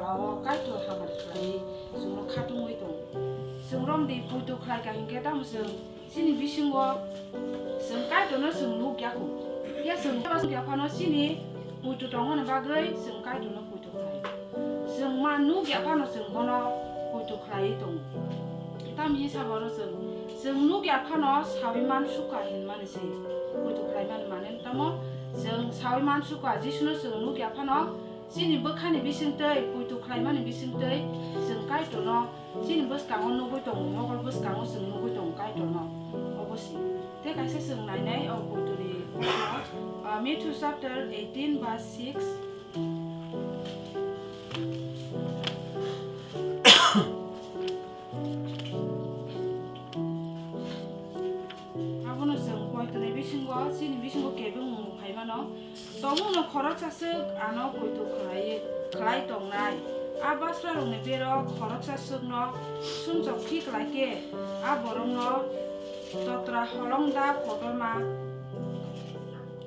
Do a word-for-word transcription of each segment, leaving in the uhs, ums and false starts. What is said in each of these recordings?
O Kaitor hamari khlaiwi chwngno khatungwi tongo. Chwng romdi poito khlai kha hinkhe tamo chwng chini bisingo chwng Kaitorno chwng nuk ya kho. Phiya chwng nuk ya phano chini poito tongmani bagwi chwng Kaitorno poito khlai. Chwng ma nuk ya phano chwng bono poito khlaiwi tongo. Tamni saboro chwng, chwng nuk ya phano sawi man sukha hinmani se poito khlaimani mane tamo chwng sawi man sukha Jisuno chwng nuk ya phano chini bwkhani bisingtwi, poito khlaimani bisingtwi chwng Kaitorno chini bwskango nugwi tongo, mokol bwskango chwng nugwi tongo Kaitorno. Obo se. Tei kaisa chwng nainai o poitoni kokno, ah, Matthew chapter eighteen verse six. Abono chwng poitoni bisingo, chini bisingo kebengmung phaimano. Tongmungno khoroksa swk ano poito khlai, khlai tongnai. A basrarokni bero khoroksa swkno sumsok khiklai khe, a borokno totra holongda kotorma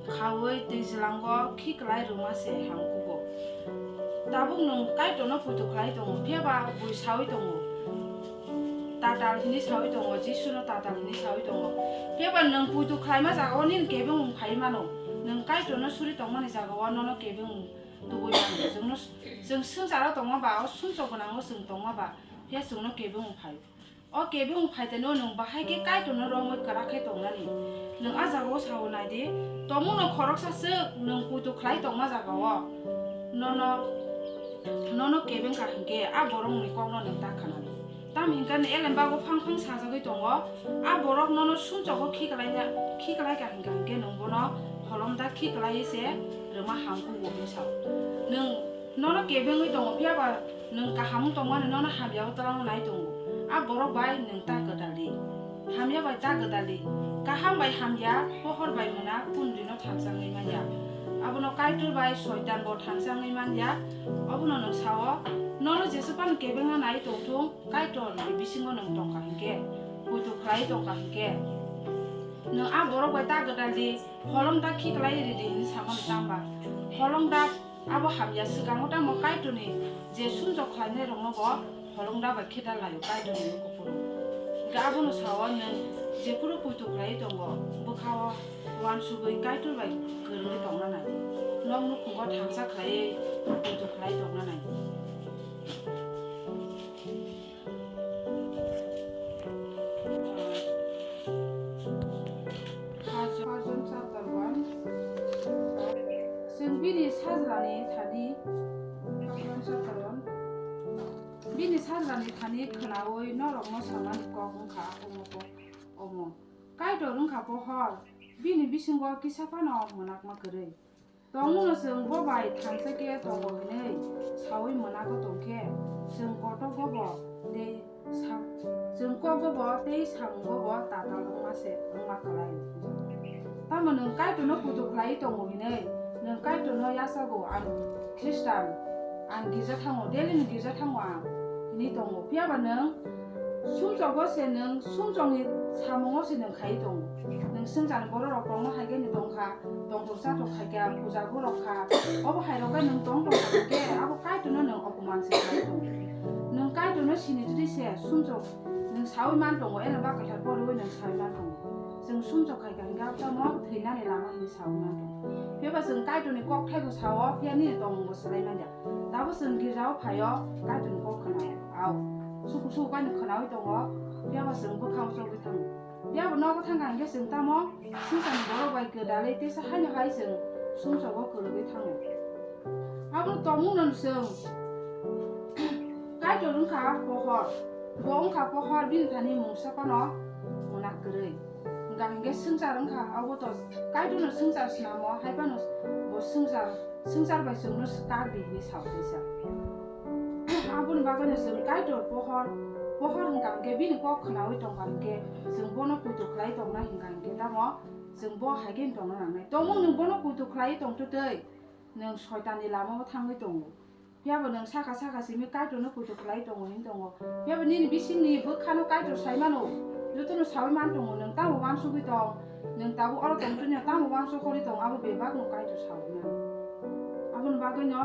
khaui twijlango khiklai rwma se hamkugo. Tabuk nwng Kaitorno poito khlai tongo, phiya ba bui saui tongo. Tatal hini saui tongo, Jisuno tatal hini saui tongo. Phiya ba nwng poito khlaima jagao nini kebengmung phai mano. Nwng Kaitorno suri tongmani jagao nono kebengmung tubui mano. Chwngno, chwng swngcharo tongma ba, o sumsok gwnango chwng tongma ba, phiya chwngno kebengmung phai. O kebengmung phaiteno nwng bahai khe Kaitorno romwi kwrak khe tongnani. Nwng a jagao sao naidi, tongmungno khoroksa swk nwng poito khlai tongma jagao nono, nono kebeng kha hinkhe a borokni kokno nwng ta khnanai. Tamo hinkhe elem bago phang phang sajagwi tongo, a borok nono sumsogo khiklaina, khiklai kha hinkha hinkhe nwng bono holomda khiklaiwi se rwma hamkugo hinwi sao. Nwng nono kebengwi tongo, phiya ba nwng kaham wng tongmani nono hamya o twlangna nai tongo. A borok bai nwng ta gwdaldi. Hamya bai ta gwdaldi. Kaham bai hamya, pohor bai mwnak, kundrino thansa wngwi manya. Abono Kaitor bai Soitan bo thansa wngwi manya. Obono nwng sao, nono jesu phano kebengna nai tongthung, Kaitor ni bisingo nwng tongkha hinkhe, poito khlai tongkha hinkhe. Nwng a borok bai ta gwdaldi, holong da khiklai ridi hinwi samani tamba. Holong da Abo hamya swkango tamo Kaitorni je sumsok khlainairokno bo holongda bai khe da laio Kaitorni kuphuru. Hwnkhe abono sao nwng jephuru poito khlaiwi tongo, bwkhao uansugwi Kaitor bai kwrwngwi tongna nai. Nok nukhungo thansa khlaiwi poito khlaiwi tongna nai. First John chapter one. Chwng bini sajlani thani, First John chapter one. Bini sajlani thani khwnaui norokno samani kok wngkha omo, omo. Kaitor wngkha pohor, bini bisingo kisa phano mwnakma kwrwi. Tongmungno chwng bo bai thansa khe tongo hwnwi saui mwnago tong khe, chwng kotogo bo tei sa-, chwng kogo bo tei samungo bo tatal wngma se wngma kwlai. Tamo nwng Kaitorno kutuk khlaiwi tongo hwnwi nwng Kaitorno yachago, "Ang Khristan, ang girja thango, daily ni girja thango ang," hwnwi tongo. Phiya ba nwng sumsogo se nwng sumsokni samungo se nwng khaiwi tongo. Nwng swngcharni bororok tongma hai khe ni tongkha. Tongthok chathok khaikha, puja borok kha, obo hai rok khe nwng tong tong kha khe, abo Kaitorno nwng opoman se khlai tongo. Nwng Kaitorno sini twi se sumsok nwng saui man tongo, eno ba kwthar poriwi nwng saui man tongo. Chwng sumsok khaikha hinkhe abo tamo thwinani lama hinwi saui man tongo. Phiya ba chwng Kaitorni kokthai bo sao, phiya nini tongmung bo swlai man ya. Tabuk chwng girjao phaio, Kaitorni kok khwnao. Ao. Suku suku kaino khwnaui tongo, phiya ba chwng bwkhao chogwi thango. Phiya bo nogo thangkha hinkhe chwng tamo swngcharni borok bai gwdalwi teisa haino hai chwng sumsogo kwrwgwi thango. Abono tongmungno chwng Kaitor wngkha pohor, bo wngkha pohor, bini thani mungsa phano mwnakkwrwi. Hwnkha hinkhe swngchar wngkha, abo to Kaitorno swngchar snamo, hai phano bo swngchar, swngchar bai chwngno kak di hinwi sao teisa. Aboni bagwino chwng Kaitor pohor, pohor hwnkha hinkhe bini kok khwnaui tongkha hinkhe chwng bono kutuk khlai tongna hwnkha hinkhe tamo chwng bo hai khe tongna nangnai. Tongmung nwng bono kutuk khlai tongtwtwi nwng soitanni lamao thangwi tongo. Phiya bo nwng saka saka simi Kaitorno kutuk khlai tongo hinwi tongo. Phiya bo nini bisingni bwkhano Kaitor sai mano. Jotono saui man tongo, nwng tamo uansugwi tong, nwng tabuk oro tongtwino tamo uansuk khorwi tong, abo bebakno Kaitor saui mano. Aboni bagwino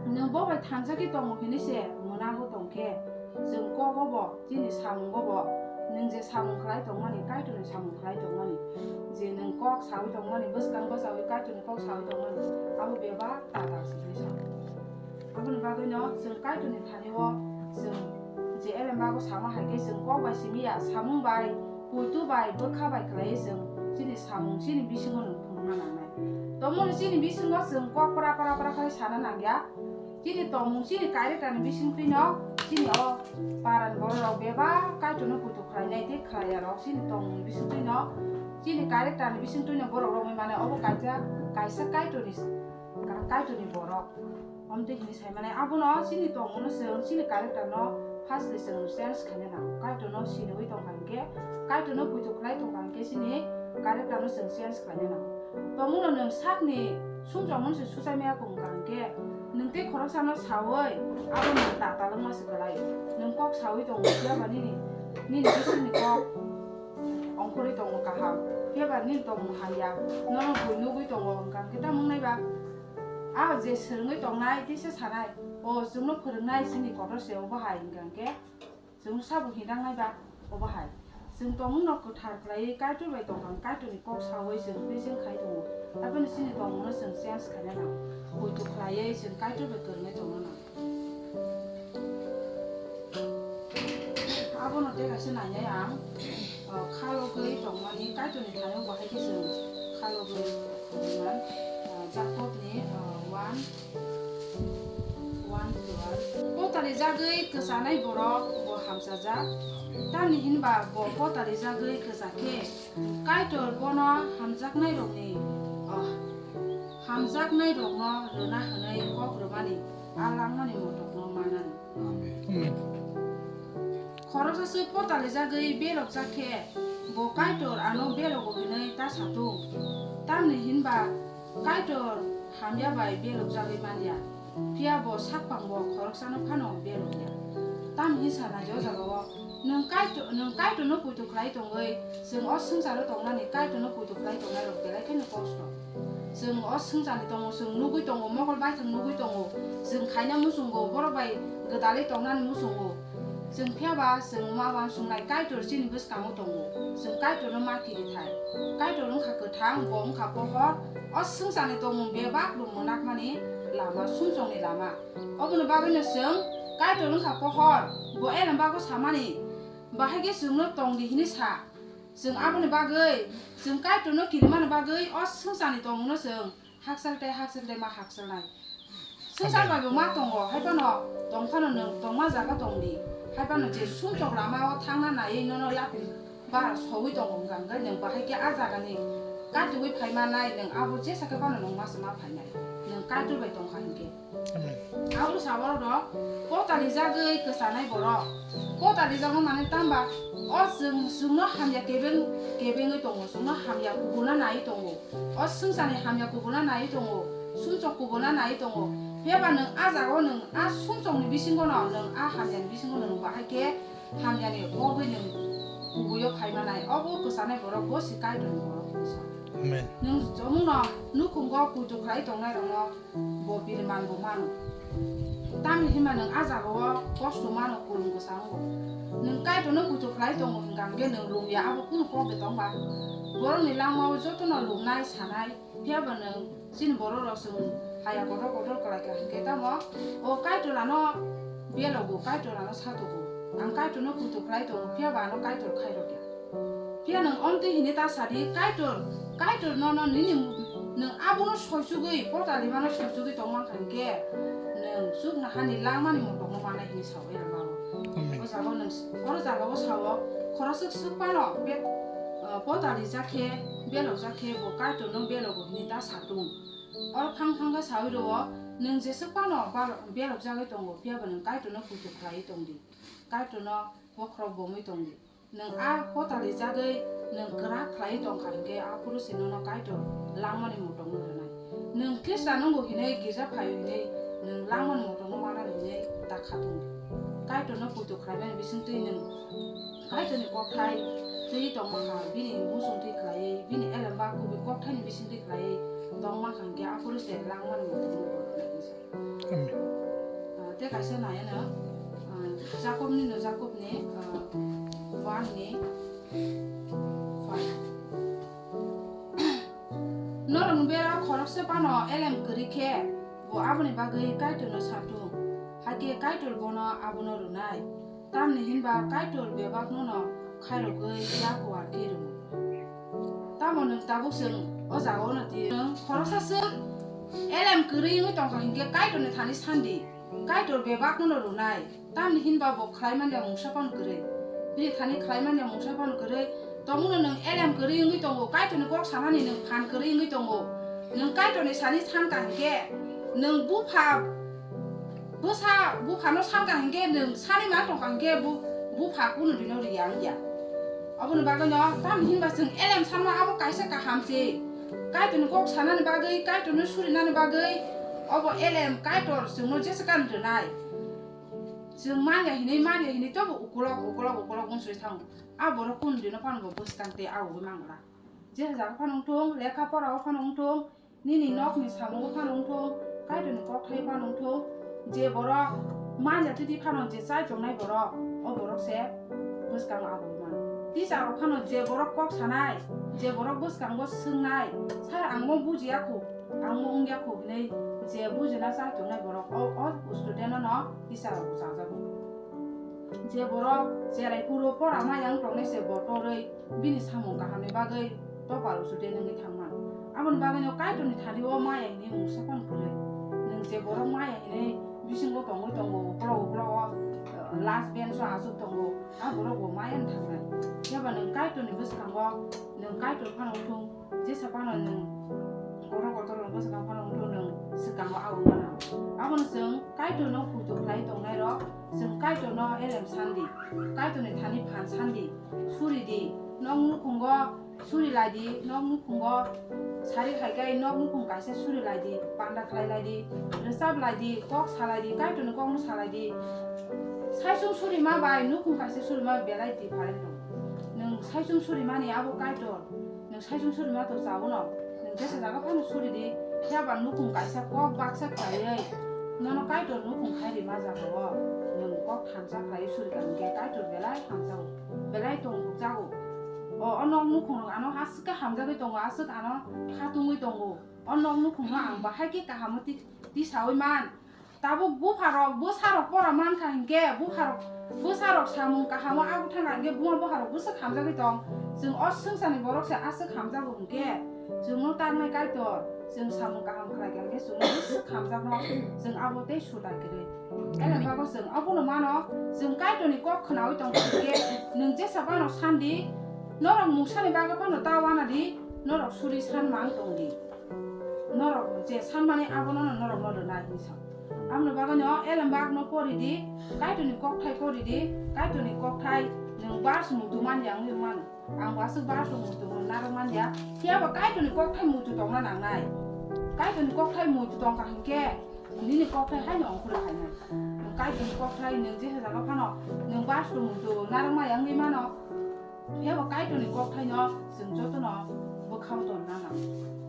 Nwng bo bai thansa khe tongo hinwi se mwnago tong khe, chwng kogo bo, chini samungo bo, nwng je samung khlai tongmani, Kaitorni samung khlai tongmani, je nwng kok sawi tongmani, bwskang bachawi Kaitorni kok sawi tongmani, abo bebak tatal simi sa. Aboni bagwino chwng Kaitorni thani-o chwng je elembago sama hai khe chwng kok bai simi ya, samung bai, puitu bai, bwkha bai khlaiwi chwng chini samung chini bisingo nwng phunukna nangnai. Tongmani chini bisingo chwng kok pra pra pra khlai sana nangya. Chini tongmung chini character ni bisingtwino chini o paran borok rok bebak Kaitorno puitu khlainai tei khlaiyarok chini tongmung bisingtwino chini character ni bisingtwino borok romwi mane obo kaisa kaisa Kaitorni Ka-, Kaitorni borok. Omtwi hinwi sai mane, abono chini tongmungno chwng chini character no firstly chwng change khaina nango. Kaitorno siniwi tongkha hinkhe, Kaitorno puitu khlai tongkha hinkhe chini character no chwng change khlaina nango. Tongmungno nwng sakni sumjokmung se suchai maya kung kha hinkhe, nwng tei khoroksano sawi abo nwng tatal wngma se kwlai. Nwng kok sawi tongo, phiya ba nini, nini bisingni kok ongkhorwi tongo kaham, phiya ba nini tongmung hamya, nono bui nugwi tongo, hwnkha hinkhe tamo wngnai ba? A je swrwngwi tongnai, teisa sanai, "O, chwngno phwrwngnai chini kotor se obo hai," hwnkha hinkhe chwng sabo hinangnai ba obo hai. Chwng tongmungno kwthar khlaiwi Kaitor bai tongkha, Kaitorni kok sawi chwng present khai tongo. Haphano chini tongmungno chwng change khaina nango. Poito khlaiwi chwng Kaitor bai kwrwngwi tongna nango. Abono tei kaisa nainai ang, o, khalogwi tongmani Kaitorni thani bo hai khe chwng khalogwi tongmani, o, Jakobni, o, one, one twelve. Potali jagwi kwchanai borok bo hamchajak, tamni hinba bo potali jagwi kwcha khe Kaitor bono hamjaknairokni, o, hamjaknairokno rwna hwnwi kok rwmani a langmani motokno manani. Amen. Khoroksa se potalijagwi belokjak khe, bo Kaitor ano belogo hwnwi ta satung. Tamni hinba Kaitor hamya bai belokjagwi manya, phiya bo sakpangbo khoroksano phano belokya. Tamni hinsa naidi o jagao nwng Kaitor, nwng Kaitorno poito khlai tongwi, chwng o swngcharo tongnani Kaitorno poito khlai tongnairok belai kheno kosto. Chwng o swngcharni tongo, chwng nugwi tongo, mokol baithang nugwi tongo, chwng khaina muchungo, borok bai gwdalwi tongnani muchungo. Chwng phiya ba chwng ma uansuknai Kaitor chini bwskango tongo. Chwng Kaitorno ma kiri thai. Kaitor wngkha kwthang, bo wngkha pohor. O swngcharni tongmung bebak bo mwnakmani lama, sumsokni lama. Oboni bagwino chwng Kaitor wngkha pohor, bo elem bago samani. Bahai khe chwngno tong di hwnwi sa. Chwng aboni bagwi, chwng Kaitorno kirimani bagwi o swngcharni tongmungno chwng hakchal tei hakchal tei ma hakchalnai. Swngchar bai bo ma tongo, hai phano tong phano nwng tongma jaga tong di. Hai phano je sumsok lama o thangna naiwi nono yapri bara sowi tongo hwnkha hwnkhe nwng bahai khe a jagani katiwi phai manai, nwng abo jesa khe phano nwng ma se ma phainai. Nwng Kaitor bai tongkha hinkhe. Amen. Abo saborok rok potali jagwi kwchanai borok. Potali jagwi mane tamba o chwng, chwngno hamya kebeng, kebengwi tongo, chwngno hamya kubuna naiwi tongo. O swngcharni hamya kubuna naiwi tongo, sumsok kubuna naiwi tongo. Phiya ba nwng a jagao nwng a sumsokni bisingono nwng a hamyani bisingo nwng bahai khe hamyani kogwi nwng kubuio phai manai. Obo kwchanai borok bo se Kaitorni borok hinwi sa. Amen. Nwng chomungno nukhungo puitu khlai tongnairokno bo biriman bo mano. Tamni hinba nwng a jagao kosto mano, kulum kwsa wngo. Nwng Kaitorno puitu khlai tongo hwnkha hwnkhe nwng lumya abo kunu kok de tongba? Borokni langmao jotono lumnai sanai, phiya ba nwng chini borok rok chwng haya kotor kotor kwlai kha hwnkhe tamo o Kaitor ano belogo, Kaitor ano satogo. Ang Kaitorno puitu khlai tongo, phiya ba ano Kaitor khairokya. Phiya nwng omtwi hini ta sadi, Kaitor, Kaitor nono nini, nwng abono soisugwi, potalimano soisugwi tongma kha hinkhe, nwng chuknohani langmani motokno manai hini sawi rwmao. Amen. O jaga nwng, oro jagao sao, khoroksa swk phano be, ah, potalijak khe, belokjak khe bo Kaitorno belogo hini ta satung. Oro phang phang khe sawi rwo, nwng jeswk phano bal-, belokjagwi tongo, phiya bo nwng Kaitorno puitu khlaiwi tong di. Kaitorno bokhorok bomwi tong di. Nwng a potali jagwi nwng kwrak khlaiwi tong kha hinkhe, aphuru se nono Kaitor langmani motokno rwnai. Nwng Khristan wngo hinwi girja phaio hinwi nwng langmani motokno manani hinwi ta khatung di. Kaitorno puitu khlaimani bisingtwi nwng Kaitorni kokthai twi tongma kha, bini muchungtwi khlaiwi, bini elemba kubui kokthaini bisingtwi khlaiwi tongma kha hinkhe, aphuru se langmani motokno bo rwnai hinwi sa. Amen. Kaisa nai ano, ah, Jakobni no, Jakobni, ah, one ni five. Norokni bera khoroksa phano elem kwrwi khe, bo aboni bagwi Kaitorno sathung, hakhe Kaitor bono abono rwnai. Tamni hinba Kaitor bebakno no khairogwi yakuar khe rwo. Tamo nwng tabuk chwng o jagao no di. Nwng khoroksa chwng elem kwrwi wngwi tongkha hinkhe Kaitorni thani sandi. Kaitor bebakno no rwnai. Tamni hinba bo khlai manya mungsa phano kwrwi. Bini thani khlai manya mungsa phano kwrwi. Tongmano nwng elem kwrwi wngwi tongo, Kaitorni kok sanani nwng phan kwrwi wngwi tongo. Nwng Kaitorni sani sankha hinkhe, nwng bupha, bwsa, buphano sankha hinkhe, nwng sani ma tongkha hinkhe, bu-, bupha kunu dino riya wngya. Aboni bagwino, tamni hinba chwng elem sanma abo kaisa kaham se. Kaitorni kok sanani bagwi, Kaitorno surinani bagwi, obo elem Kaitor chwngno jesa kan rwnai. Chwng manya hinwi, manya hinwi tobo ukolok, ukolok, ukolok unsuri thango. A borok kunu dino phano bo bwskang tei a ugwi mangla. Je jaga phano wngthung, lekha pora o phano wngthung, nini nokni samungo phano wngthung, Kaitorni kokthai phano wngthung, je borok manya titi phano je chai tongnai borok, o borok se bwskango aboni mano. Teacher rok phano je borok kok sanai, je borok bwskango swngnai, "Sir, ang mo bujiya khu, ang mo wngya khu," hinwi je bujina chai tongnai borok, o, o student no teacher rok bo chajago. Je borok cherai phuru pora maya wng tongnai se bo torwi bini samung kahamni bagwi topal usu de nungwi thangman. Aboni bagwino Kaitorni thani o maya hinwi mungsa phano kwrwi. Nwng je borok maya hinwi bisingo tongwi tongo, uklok uklok o, eh, last bench o achuk tongo, a borok bo maya wng thangnai. Phiya ba nwng Kaitorni bwskango nwng Kaitor phano wngthung, jesa phano nwng kotor kotor rok bwskango phano wngthung, nwng swkango abo mano. Abono chwng Kaitorno puitu khlai tongnai rok, chwng Kaitorno elem sandi, Kaitorni thani phan sandi, suri di, nok nukhungo suri lai di, nok nukhungo sari hai khe nok nukhung kaisa suri lai di, panda khlai lai di, rwchap lai di, kok sa lai di, Kaitorni kokno sa lai di. Saichung suri ma bai nukhung kaisa suri ma belai different tongo. Nwng saichung suri mani abo Kaitor, nwng saichung suri ma to chabono, nwng jesa jaga phano suri di, phiya ba nukhung kaisa kok baksa khlaiwi nono Kaitor nukhung khai rima jagao nwng kok thansa khlaiwi suri kha hinkhe Kaitor belai hamjago. Belai tongthokjago. O, o nok nukhungrok ano aswk khe hamjagwi tongo, aswk ano khatungwi tongo. O nok nukhungno ang bahai khe kahamo ti-, tisaui man. Tabuk bupharok, bwsarok pora mankha hinkhe, bupharok, bwsarok samung kahamo abo thangkha hinkhe, buma bupharok bwswk hamjagwi tong. Chwng o swngcharni borok se aswk hamjago hinkhe, chwngno tangnai Kaitor, chwng samung kaham khlaikha hinkhe, chwngno bwswk hamjakno, chwng abo tei suda kwrwi. Elem bago chwng abono mano, chwng Kaitorni kok khnaui tongkha hinkhe, nwng jesa phano sandi, norok mungsani bagwi phano ta wana di, norok suri san mang tong di. Norok je sanmani abono no norokno rwnai hinwi sa. Aboni bagwino elem bagno pori di, Kaitorni kokthai pori di, Kaitorni kokthai nwng bars muitu man ya wngwi mano. Ang bo aswk bars rok muitu narwk man ya, phiya bo Kaitorni kokthai muitu tongna nangnai. Kaitorni kokthai muitu tongkha hinkhe, nini kokthai haino ongkhorwi phainai. Kaitorni kokthai nwng jesa jaga phano nwng bars rok muitu narwk man ya wngwi mano. Phiya bo Kaitorni kokthaino chwng jotono bwkhao tonna nango.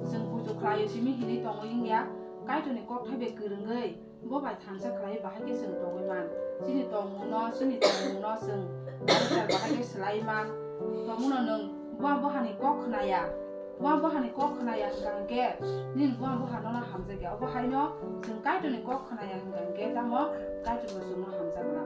Chwng puitu khlaio simi hinwi tongwi wngya, Kaitorni kokthai bai kwrwngwi bo bai thansa khlaiwi bahai khe chwng tongwi man. Chini tongmungno, chini tongmungno chwng bahai khe swlaiwi man. Tongmungno nwng buma buhani kok khnaya. Buma buhani kok khnaya hwnkha hinkhe nini buma buha nono hamjakya. Obo haino chwng Kaitorni kok khnaya hwnkha hinkhe tamo Kaitorbo chwngno hamjakna.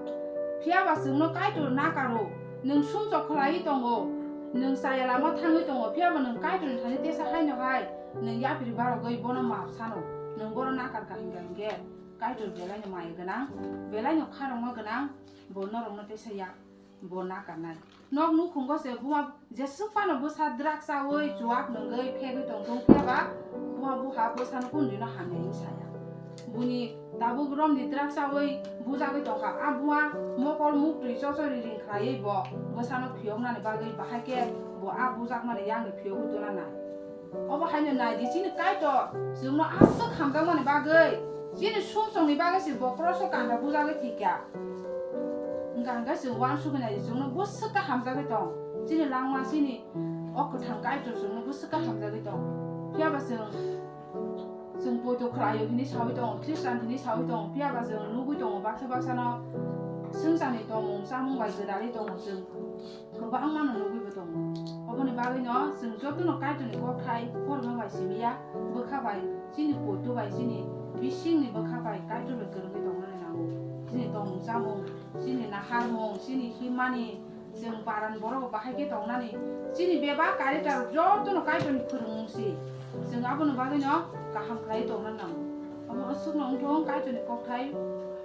Phiya ba chwngno Kaitor nakaro, nwng sumsok khlaiwi tongo, nwng chaya lama thangwi tongo, phiya ba nwng Kaitorni thani tesa haino hai nwng yapri barogwi bono map sano, nwng bono nakarkha hwnkha hinkhe Kaitor belaino maya gwnang, belaino kharokma gwnang, bo norokno tesa ya. Bo nakarnai. Nok nukhungo se buma jeswk phano bwsa drugs chaui chuak nungwi phegwi tongthung, phiya ba buma buha bwsano kundino hamya hinwi saya. Buni tabuk romni drugs chaui bujagwi tongkha. A buma mokol muktwi chochori ring khlaiwi bo bwsano phiyoknani bagwi bahai khe bo a bujakmani yakni phiyogwi tona nai. Obo haino nai di, chini Kaitor chwngno aswk hamjakmani bagwi, chini sumsokni bagwi se bo kroso kanda bujagwi thwikha. Wngkha hwnkhe chwng uansukgwi nai di, chwngno bwswk khe hamjagwi tong. Chini langma, chini o kwthang Kaitor chwngno bwswk khe hamjagwi tong. Phiya ba chwng Chwng poito khlaio hini sawi tongo, Khristan hini sawi tongo, phiya ba chwng nugwi tongo baksa baksa no swngcharni tongmung chamung bai gwdalwi tongo chwng. Kwbangma no nugwi bo tongo. Oboni bagwi no chwng joto no Kaitorni kokthai porma bai simi ya, bwkha bai chini poito bai chini bisingni bwkha bai Kaitor bai kwrwngwi tongna nango. Chini tongmung chamung, chini naharmung, chini himani, chwng paran borok bahai khe tongnani, chini bebak character joto no Kaitorni phwrwngmung si. Chwng abono bagwi no kaham khlai tongna nango. Omo aswk no wngthong Kaitorni kokthai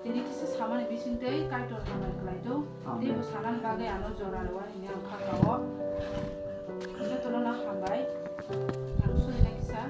tini kisa samani bising tei Kaitor hambai khlai tong. Amen. Teibo sanani bagwi ano jora rwani hwnwi ang kha kao. Jotono no hambai. Ang suri na kisa.